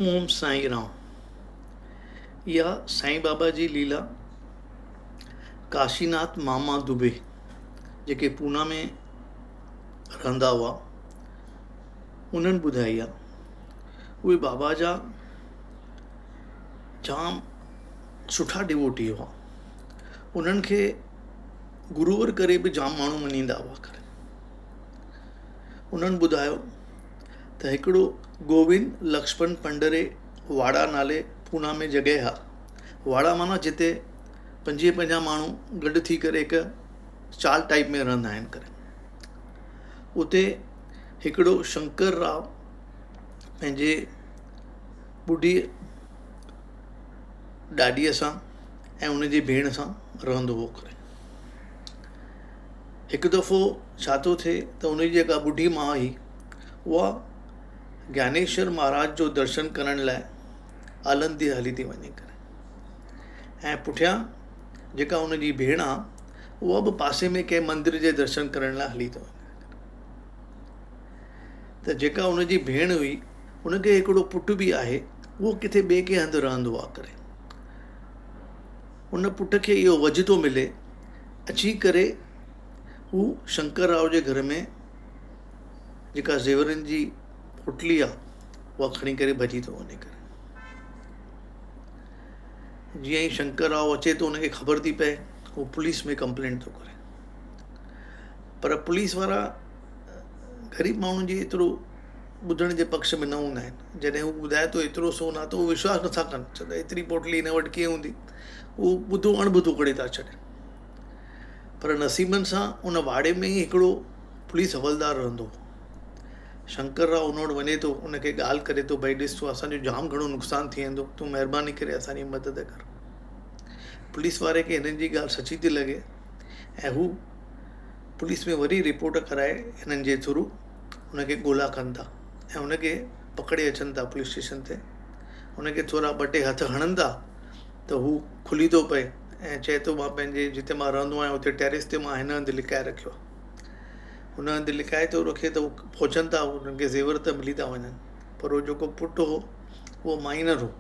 اوم سائين رام. اها سائين بابا جي ليلا ڪاشيناٿ ماما دوبي جيڪي پونا ۾ رهندا هئا انهن ٻڌائي آهي. اهي بابا جا جام سٺا ڊووٽي هئا. انهن کي گروور ڪري به جام ماڻهو مڃيندا هئا. انهن ٻڌايو ته هڪڙو گووند لڪشمڻ پنڊري واڙا نالي پونا ۾ جڳهه آ. واڙا معنيٰ جتي پنجويهه پنجاهه ماڻهو گڏ ٿي ڪري هڪ چال ٽائيپ ۾ رهندا آهن ڪري. اتي هڪڙو شنڪر راء پنهنجي ٻڍي ڏاڏيء سان ۽ ان جي ڀيڻ سان رهندو هو ڪري. هڪ دفعو ڇا ٿو ٿئي ته ان جي جيڪا ٻڍي ماء هئي اها گيانيشور مهاراج جو درشن ڪرڻ لاء آلندي هلي ٿي وڃي ڪري ۽ پٺيان جيڪا ان جي ڀيڻ آهي اها به پاسي ۾ ڪنهن مندر جي درشن ڪرڻ لاء هلي ٿو وڃي ته جيڪا ان جي ڀيڻ هئي ان کي هڪڙو پٽ به آهي اهو ڪٿي ٻئي ڪنهن هنڌ رهندو آهي ڪري ان پٽ کي اهو وجهه ٿو ملي اچي ڪري هو شنڪر راء جي گهر ۾ جيڪا زيورن جي پوٽلي آهي اها کڻي ڪري ڀڄي ٿو وڃي ڪري جيئن ئي شنڪر راء اچي ٿو ان کي خبر ٿي پئي هو پوليس ۾ ڪمپلينٽ ٿو ڪري پر پوليس وارا غريب ماڻهن جي ايترو ٻڌڻ جي پڪش ۾ نه هوندا آهن. جڏهن هو ٻڌائي ٿو ايترو سون آهي ته هو وشواس نٿا ڪن، چوندا ايتري پوٽلي هن وٽ ڪيئن هوندي؟ هو ٻڌو اڻ ٻڌو ڪري ٿا ڇڏين. پر نصيبن سان ان واڙي ۾ ئي هڪڙو پوليس حولدار رهندو هو. شنڪر راء ان وٽ وڃي ٿو، ان کي ڳالهه ڪري ٿو، ڀئي ڏس تون اسان جو جام گهڻو نقصان ٿي ويندو، تون مهرباني ڪري اسان جي مدد ڪر. پوليس واري کي هنن جي ڳالهه سچي ٿي لڳي ۽ هو پوليس ۾ وري رپورٽ ڪرائي هنن جي ٿرو ان کي ڳولا ڪن ٿا ۽ ان کي پڪڙي اچن ٿا پوليس اسٽيشن تي ان کي ٿورا ٻه ٽي هٿ هڻن ٿا ته هو کلي ٿو پئي ۽ چئي ٿو مان پنهنجي جتي مان رهندو آهيان اتي ٽيرس تي مان هن هنڌ لڪائي رکيو آهي هن هنڌ لڪائي ٿو رکي ته هو پهچن ٿا انهن کي زيور ته ملي ٿا وڃن پر هو جيڪو پٽ هو اهو مائنر هو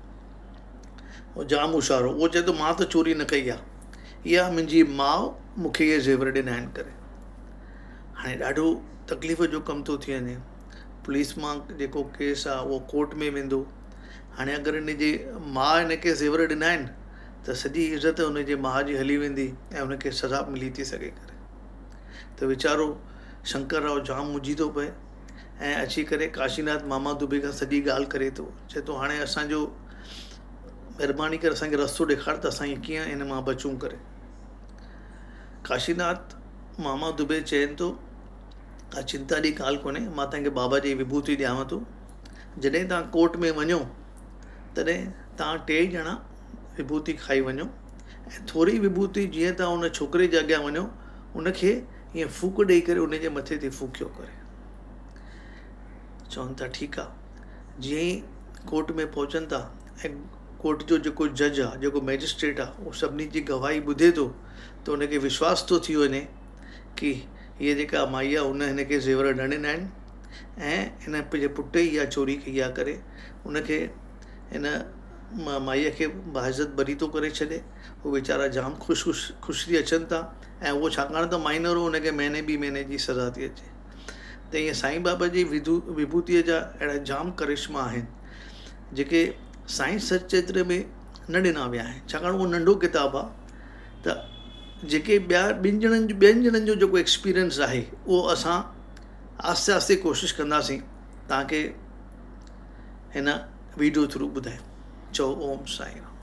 اهو جام هوشيار هو اهو چئي ٿو مان ته چوري نه ڪئي آهي اها منهنجي ماء مون کي اهي زيور ڏنا آهن ڪري هاڻي ڏاڍو تڪليف جو ڪم ٿو ٿي وڃي پوليس مان جيڪو ڪيس آهي اهو ڪورٽ ۾ ويندو هاڻي اگر ان جي ماء هن کي زيور ڏنا آهن ته سڄي عزت ان جي ماء جي هلي ويندي ۽ ان کي سزا به ملي ٿي سگهي ڪري ته ويچارو شنڪر راء جام منجهي ٿو پئي ۽ اچي ڪري ڪاشيناٿ ماما دوبي کان سڄي ڳالهه ڪري ٿو چئي ٿو هاڻي اسانجو مهرباني ڪري اسانکي رستو ڏيکار ته اسان ڪيئن هن مان بچون ڪري ڪاشيناٿ ماما دبي چين ٿو، ڪا چنتا جي ڳالهه ڪونهي، مان توهان کي بابا جي وڀوتي ڏيانو ٿو. جڏهن توهان ڪورٽ ۾ وڃو، تڏهن توهان ٽيئي ڄڻا وڀوتي کائي وڃو ۽ ٿوري وڀوتي جيئن توهان ان ڇوڪري جي اڳيان وڃو، ان کي ائين ڦوڪ ڏيئي ڪري ان جي مٿي تي ڦوڪيو ڪري. چون ٿا ٺيڪ آ. جيئن ئي ڪورٽ ۾ پهچن ٿا ۽ ڪورٽ جو جيڪو جج آ، جيڪو مئجسٽريٽ آ، اهو سڀني جي گواهي ٻڌي ٿو ته ان کي وشواس ٿو ٿي وڃي ڪي هيء جيڪا مائي آ ان هن کي زيور نه ڏنا آهن ۽ هن پنهنجي پٽ ئي اها چوري ڪئي آ ڪري ان کي هن مائيء کي باعزت بري ٿو ڪري ڇڏي هو ويچارا جام خوش خوش خوش ٿي اچن ٿا ۽ اهو ڇاڪاڻ ته مائنر هو ان کي مهيني ٻي مهيني جي سزا ٿي اچي ته ائين سائين بابا جي وڌو وڀوتيء جا اهڙا جام ڪرشما آهن جيڪي سائين سچيتر ۾ نه ڏنا ويا آهن ڇاڪاڻ اهو ننڍو ڪتاب آ ته جيڪي ٻيا ٻن ڄڻن جو ٻين ڄڻن جو جيڪو ايڪسپيرينس آهي اهو اسان آهستي آهستي ڪوشش ڪنداسين توهان کي هن ويڊيو ٿرو ٻڌايون چئو اوم سائين رام.